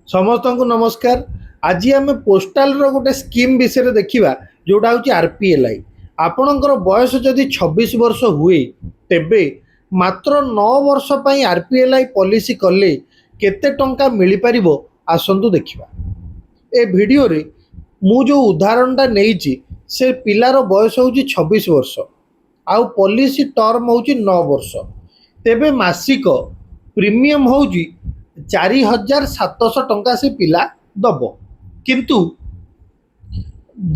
ସମସ୍ତଙ୍କୁ ନମସ୍କାର। ଆଜି ଆମେ ପୋଷ୍ଟାଲର ଗୋଟେ ସ୍କିମ୍ ବିଷୟରେ ଦେଖିବା, ଯେଉଁଟା ହେଉଛି ଆର୍ ପି ଏଲ୍ I. ଆପଣଙ୍କର ବୟସ ଯଦି 26 ବର୍ଷ ହୁଏ, ତେବେ ମାତ୍ର 9 ବର୍ଷ ପାଇଁ R P L I policy କଲେ କେତେ ଟଙ୍କା ମିଳିପାରିବ, ଆସନ୍ତୁ ଦେଖିବା। ଏ ଭିଡ଼ିଓରେ ମୁଁ ଯେଉଁ ଉଦାହରଣଟା ନେଇଛି, ସେ ପିଲାର ବୟସ ହେଉଛି 26 ବର୍ଷ ଆଉ ପଲିସି ଟର୍ମ ହେଉଛି 9 ବର୍ଷ। ତେବେ ମାସିକ ପ୍ରିମିୟମ୍ ହେଉଛି 4700 ଟଙ୍କା ସେ ପିଲା ଦେବ। କିନ୍ତୁ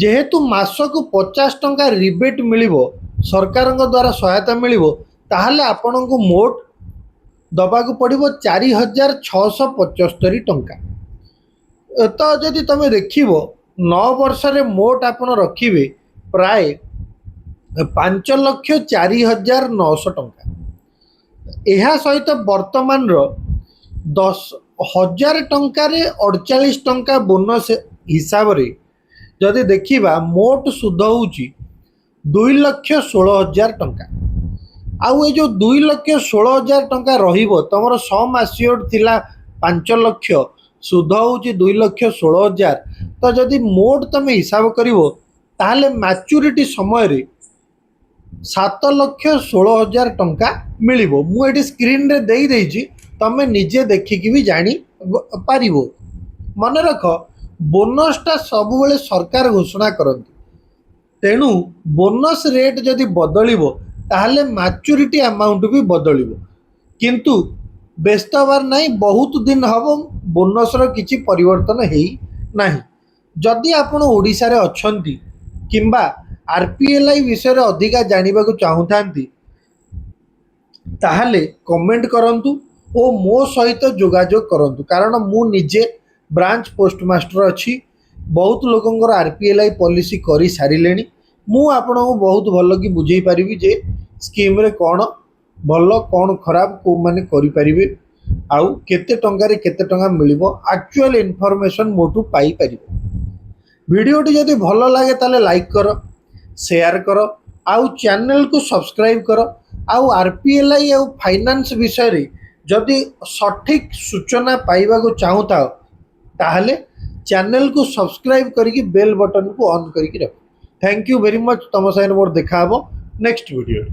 ଯେହେତୁ ମାସକୁ 50 ଟଙ୍କା ରିବେଟ୍ ମିଳିବ, ସରକାରଙ୍କ ଦ୍ୱାରା ସହାୟତା ମିଳିବ, ତାହେଲେ ଆପଣଙ୍କୁ ମୋଟ ଦେବାକୁ ପଡ଼ିବ 4675 ଟଙ୍କା। ତ ଯଦି ତୁମେ ଦେଖିବ, 9 ବର୍ଷରେ ମୋଟ ଆପଣ ରଖିବେ ପ୍ରାୟ 5,04,900 ଟଙ୍କା। ଏହା ସହିତ ବର୍ତ୍ତମାନର 10,000 ଟଙ୍କାରେ 48 ଟଙ୍କା ବୋନସ୍ ହିସାବରେ ଯଦି ଦେଖିବା, ମୋଟ ସୁଧ ହେଉଛି 2,16,000 ଟଙ୍କା। ଆଉ ଏ ଯେଉଁ 2,16,000 ଟଙ୍କା ରହିବ, ତୁମର ସମ୍ ଆସିଓର୍ଡ ଥିଲା 5 ଲକ୍ଷ, ସୁଧ ହେଉଛି 2,16,000। ତ ଯଦି ମୋଟ ତୁମେ ହିସାବ କରିବ, ତାହେଲେ ମ୍ୟାଚୁରିଟି ସମୟରେ 7,16,000 ଟଙ୍କା ମିଳିବ। ମୁଁ ଏଠି ସ୍କ୍ରିନରେ ଦେଇଦେଇଛି, ତୁମେ ନିଜେ ଦେଖିକି ବି ଜାଣି ପାରିବ। ମନେ ରଖ, ବୋନସଟା ସବୁବେଳେ ସରକାର ଘୋଷଣା କରନ୍ତି। ତେଣୁ ବୋନସ୍ ରେଟ୍ ଯଦି ବଦଳିବ, ତାହେଲେ ମ୍ୟାଚୁରିଟି ଆମାଉଣ୍ଟ ବି ବଦଳିବ। କିନ୍ତୁ ବ୍ୟସ୍ତ ହେବାର ନାହିଁ, ବହୁତ ଦିନ ହେବ ବୋନସ୍ର କିଛି ପରିବର୍ତ୍ତନ ହେଇନାହିଁ। ଯଦି ଆପଣ ଓଡ଼ିଶାରେ ଅଛନ୍ତି କିମ୍ବା ଆର୍ ପି ଏଲ୍ I ବିଷୟରେ ଅଧିକା ଜାଣିବାକୁ ଚାହୁଁଥାନ୍ତି, ତାହେଲେ କମେଣ୍ଟ କରନ୍ତୁ ଓ ମୋ ସହିତ ଯୋଗାଯୋଗ କରନ୍ତୁ। କାରଣ ମୁଁ ନିଜେ ବ୍ରାଞ୍ଚ ପୋଷ୍ଟମାଷ୍ଟର ଅଛି, ବହୁତ ଲୋକଙ୍କର R P L I policy କରିସାରିଲେଣି। ମୁଁ ଆପଣଙ୍କୁ ବହୁତ ଭଲ କି ବୁଝେଇ ପାରିବି ଯେ ସ୍କିମ୍ରେ କ'ଣ ଭଲ, କ'ଣ ଖରାପ, କେଉଁମାନେ କରିପାରିବେ ଆଉ କେତେ ଟଙ୍କାରେ କେତେ ଟଙ୍କା ମିଳିବ, ଆକ୍ଚୁଆଲ ଇନଫର୍ମେସନ୍ ମୋଠୁ ପାଇପାରିବେ। ଭିଡ଼ିଓଟି ଯଦି ଭଲ ଲାଗେ, ତାହେଲେ ଲାଇକ୍ କର, ସେୟାର କର ଆଉ ଚ୍ୟାନେଲକୁ ସବସ୍କ୍ରାଇବ୍ କର। ଆଉ ଆର୍ ପି ଏଲ୍ I ଆଉ ଫାଇନାନ୍ସ ବିଷୟରେ ଯଦି ସଠିକ୍ ସୂଚନା ପାଇବାକୁ ଚାହୁଁଥାଅ, ତାହେଲେ ଚ୍ୟାନେଲକୁ ସବସ୍କ୍ରାଇବ୍ କରିକି ବେଲ୍ ବଟନକୁ ଅନ୍ କରିକି ରଖ। Thank you very much. ତୁମ ସାଙ୍ଗରେ ମୋର ଦେଖା ହେବ ନେକ୍ସଟ ଭିଡ଼ିଓରେ।